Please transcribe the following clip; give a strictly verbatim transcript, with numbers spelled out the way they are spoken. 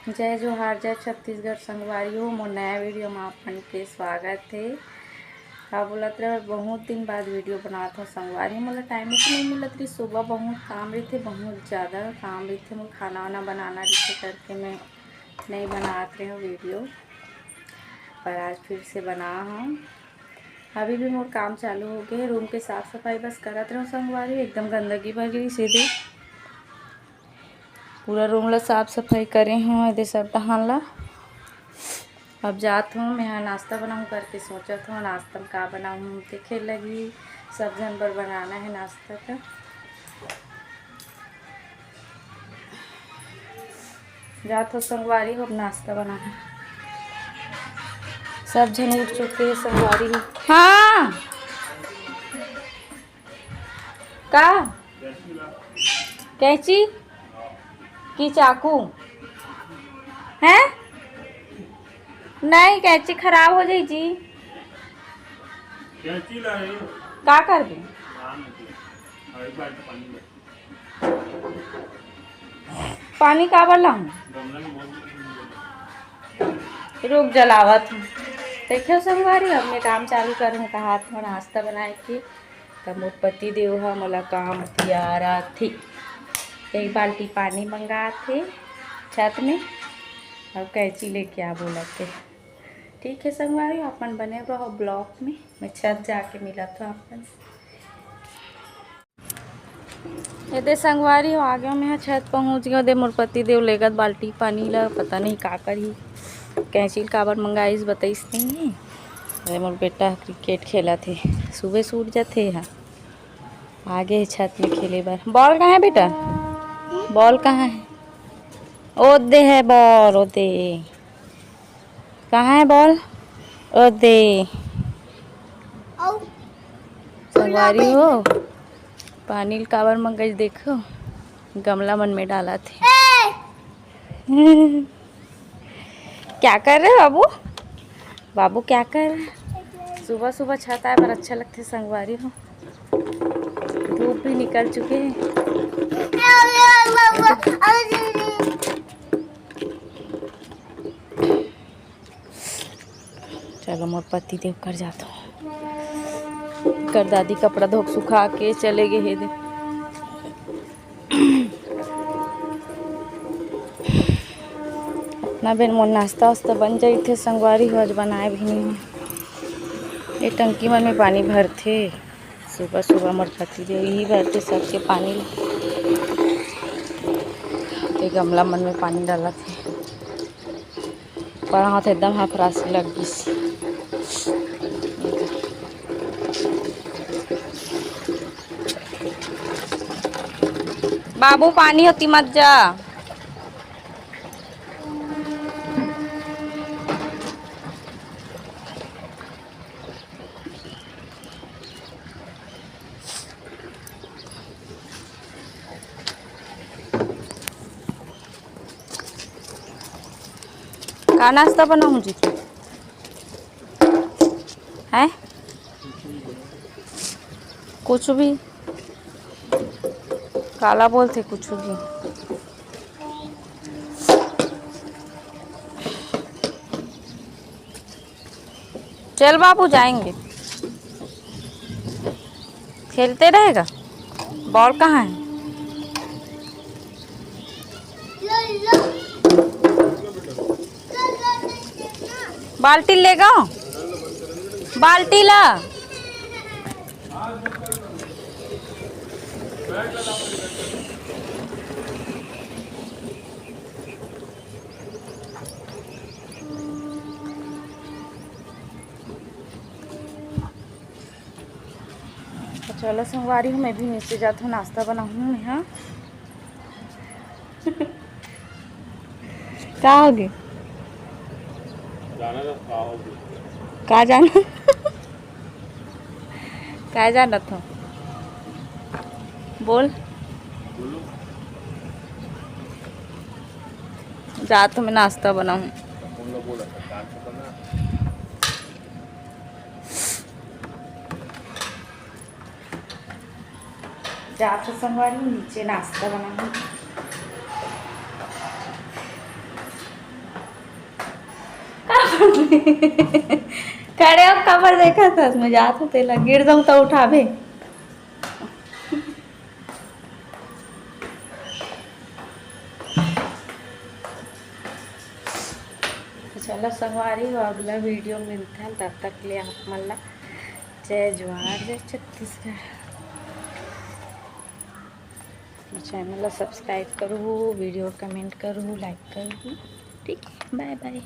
जय जोहार, जय छत्तीसगढ़ संगवारी हो, मोर नया वीडियो में आप मन के स्वागत हे। का बोलत रहे, बहुत दिन बाद वीडियो बनात हो संगवारी, मोला टाइम ही नहीं मिलत रही। सुबह बहुत काम रहिथे, बहुत ज़्यादा काम रहिथे, मोर खाना वाना बनाना रहिथे करके मैं नहीं बनात रहे हूँ वीडियो, पर आज फिर से बना हूँ। अभी भी मोर काम चालू हो गए, रूम के साफ सफाई बस करत रहूँ संगवारी, एकदम गंदगी भर गई सीधे। पूरा रूम ला साफ सफाई करे हूँ, एदे सब डहान ला। अब जात हूँ, मैं ह नाश्ता बनाऊँ करके सोचत हूँ, नाश्ता में का बनाऊँ देखे लगी, सब झन बर बनाना है नाश्ता का। जात हो संगवारी हो, अब नाश्ता बनाना। सब झन उठ चुके हैं संगवारी हो। हाँ, का कैंची की चाकू है? नहीं, कैंची खराब हो जाई जी। कैंची ला रही हो? का करबे? हाँ, नहीं, अरे बाल्टी पानी ले। पानी काबर लाऊं? गमला में बहुत रुक, जलावत हूँ। देखियो संगवारी, अब मैं काम चालू करूँ कहा थोड़ा नाश्ता बनाए के। त मोर पति देव ह मोला काम तियारत हे, एक बाल्टी पानी मंगात हे छत में, अउ कैंची लेके आ बोलत हे। ठीक है संगवारी, अपन बने रहो ब्लॉग में, मैं छत जाके मिलत हूँ अपन। एदे संगवारी हो, आगे में ह छत पहुँच गयो। दे मोर पति देव लेगत बाल्टी पानी ला, पता नहीं का करही, कैंची ल काबर मंगाइस बताइस नहीं। अरे मोर बेटा क्रिकेट खेलत हे, सुबह से उठ जाथे हा। आगे हे छत में खेले बर। बॉल कहाँ है बेटा? बॉल कहाँ है? ओ दे है बॉल, ओ दे। कहाँ है बॉल? ओ दे। संगवारी हो, पानी ल काबर मंगाइस देखो, गमला मन में डालत हे। क्या कर रहे हो बाबू? बाबू क्या कर रहे हैं? सुबह सुबह छत आए बर अच्छा लगथे संगवारी हो। धूप भी निकल चुके हैं। चलो मोर पति देव कर जात हो। कर दादी कपड़ा धोक सुखा के चले गए हे दे। ना बेन मोर नाश्ता वास्ता बन जाइथे संगवारी हो, आज बनाए भी नहीं हो। ये टंकी मन में पानी भरथे सुबह सुबह मोर पति देव, यही भरथे सबके पानी। ये गमला मन में पानी डालत हे। पढ़ात एकदम हफरासी लग गिस। बाबू पानी होती मत जा। का नाश्ता बनाऊं जी? हैं? कुछ भी। काला बोलते कुछ भी। चल बाबू, जाएंगे, खेलते रहेगा। बॉल कहाँ है? बाल्टी लेगा, बाल्टी ला। तो चलो संगवारी हो, मैं भी नीचे जात हूँ, नाश्ता बनाहूँ मैं। हाँ, का होगे? जाना ना, का होगे? का जाना? का जानत हो? बोल। बोलो। जात हूँ मैं नाश्ता बनाऊँ। जात हूँ संगवारी, नीचे नाश्ता बनाऊँ। खड़े हो, काबर देखत हस? मैं जात हूँ, तेला गिर जाऊँ तो उठाबे। तो चलो संगवारी हो, अगला वीडियो मिलता है, तब तक के लिए आप मन ला जय जोहार, जय छत्तीसगढ़। चैनल ला सब्सक्राइब करू, वीडियो कमेंट करू, लाइक करू। ठीक है, बाय बाय।